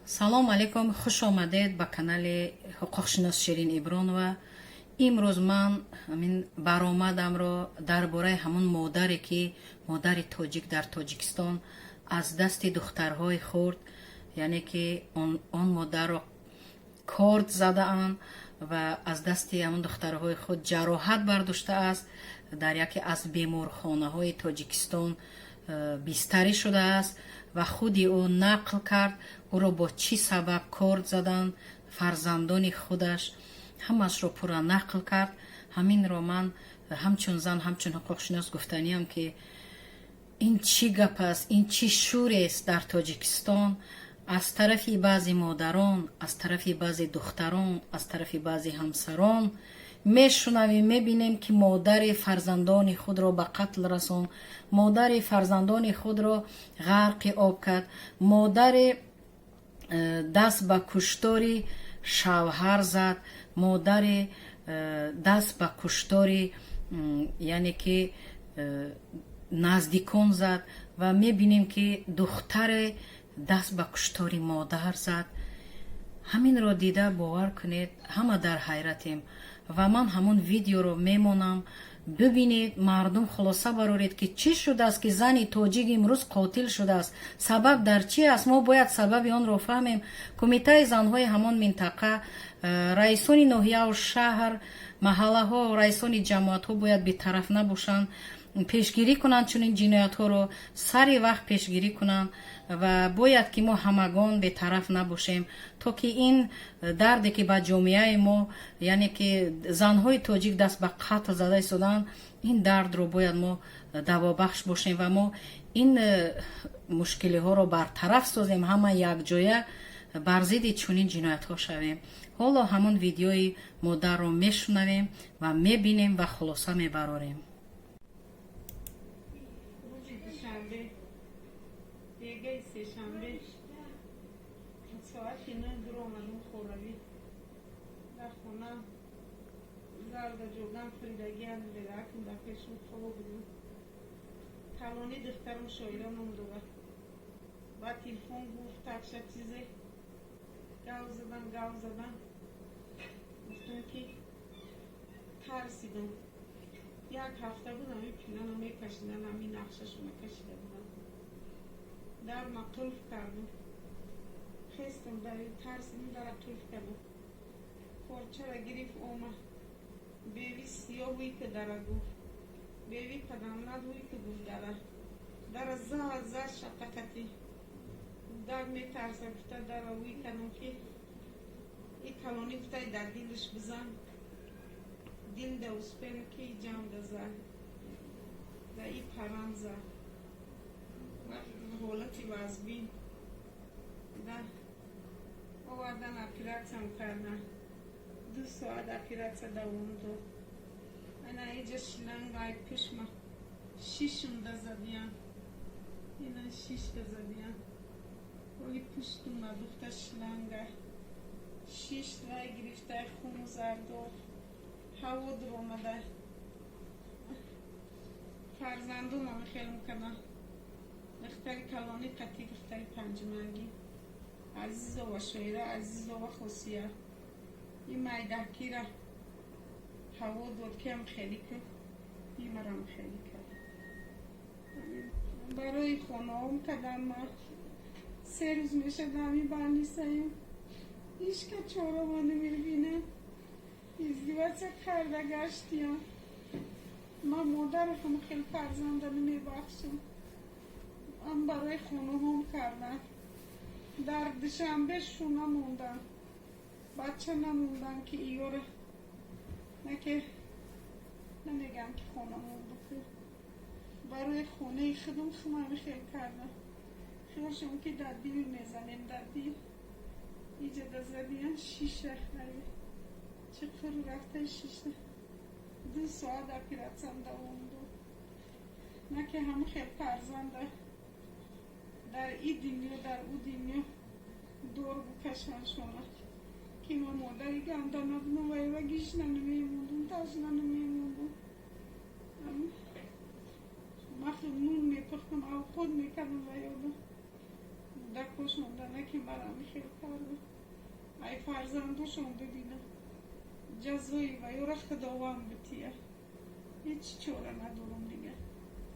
Салом алейкум, хуш омадед ба канали ҳуқуқшинос Ширин Ибронова. Имрӯз ман ҳамин баромадамро дар бораи ҳамун модаре, ки модари тоҷик дар Тоҷикистон аз дасти духтарҳои хурд, яъне ки он модарро корд задаанд ва аз дасти ҳамун духтарҳои худ ҷароҳат бардоштааст, дар яке аз беморхонаҳои Тоҷикистон бистарӣ шудааст ва худи ӯ нақл кард, ӯро бо чӣ сабаб корд заданд фарзандони худаш, ҳамаашро пурра нақл кард. Ҳаминро ман ҳамчун зан, ҳамчун ҳуқуқшинос гуфтаниям, ки ин чӣ гап аст, ин чӣ шӯрест дар Тоҷикистон аз тарафи баъзе модарон, аз тарафи баъзе духтарон, аз тарафи баъзе ҳамсарон мешунавем, мебинем, ки модари фарзандони худро ба қатл расон, модари фарзандони худро ғарқи об кард, модари даст ба куштори шавҳар зад, модари даст ба куштори, яъне ки наздикон зад ва мебинем, ки духтаре даст ба куштори модар зад. Ҳаминро дида, бовар кунед, ҳама дар ҳайратем ва ман ҳамон видеоро мемонам, бибинед мардум, хулоса бароред, ки чӣ шудааст, ки зани тоҷик имрӯз қотил шудааст, сабаб дар чи аст. Мо бояд сабаби онро фаҳмем. Кумитаи занҳои ҳамон минтақа, раисони ноҳияу шаҳр, маҳаллаҳо, раисони ҷамоатҳо бояд бетараф набошанд, пешгирӣ кунанд, чунин ҷиноятҳоро сари вақт пешгирӣ кунанд ва бояд ки мо ҳамагон бетараф набошем, то ки ин дарде, ки ба ҷомеаи мо, яъне ки занҳои тоҷик даст ба қатл зада истоданд, ин дардро бояд мо давобахш бошем ва мо ин мушкилиҳоро бартараф созем, ҳама якҷоя бар зидди чунин ҷиноятҳо шавем. Ҳоло ҳамон видеои модарро мешунавем ва мебинем ва хулоса мебарорем. Рӯзи душанбе, бегаи сешанбе, соати 9 дуромадум хоравӣ. Дар хона зарда ҷоган хӯридагиам, бедакм дар пешум хоб будум. Калони духтарам Шоира ном дорад, ба телефон гуфт, такша чизе гав задан, гав задан. Гуфтам, ки тарсидам. Як ҳафта буд, ҳамин пилана мекашидан, ҳамин нақшашона кашида будам. Дарма қулф кардум, хестам, дари тарсидам, дара қулф кардум. Корчара гирифт, омад. Беви сиёҳ ки дара гуфт, беви падамнад ҳуй ки гуфт, дара зад, зад шатакати дар метарса гуфта, дара ҳуй кардам, ки и калонӣ гуфта, дар дилаш бизан, дил да успел ки ҷамда зад, да и паранд зад. Ҳолати вазбин да овардан, оператсиям кардан. 2 соат оператсия давом дод. Ана иҷа шлангай пишма шишумда задиян, ина шишта задиян. Оли пуштум надухта шлангай шиш вай гирифтай, хуну зардор ҳаво дуромада. Фарзандонам хелм кардам, духтари калони қатӣ духтари панҷманги Азизова Шоира, Азизова Хосия, и майдакира ҳаво дод, киам хеле ку, имарам хеле кард. Барои хонаом кардам. Ма 3 рӯз мешад ҳами банисаем, ҳичка чорамо намебинам. Издеваться карда гаштиям. Ман модарам хел фарзанда намебахшам. Ам барои хонаҳом кардам. Дар Душанбе шуна мондам, бача намондан, ки иёра наке намегам, ки хонамон бикӯ. Барои хонаи худам хумами хел кардам. Хиёлшон ки дар дил мезанем, дар дил иҷада задиян, шиша чиқир рафта шиша. 2 соат оператсиям давом дод. На ки ҳама хел фарзанда дар и дунё, дар ӯ дунё дор букашаншона, ки ма модари ганда набудам ва ива гишна намемондум, ташна намемондум. Ман нун мепухтам, авқот мекардам ва ёдам кӯдакош монда, на ки Мара михел карда. Ай фарзандошон бибинам, ҷазои ва ёра Худованд бития. Ҳеҷ чора надорам.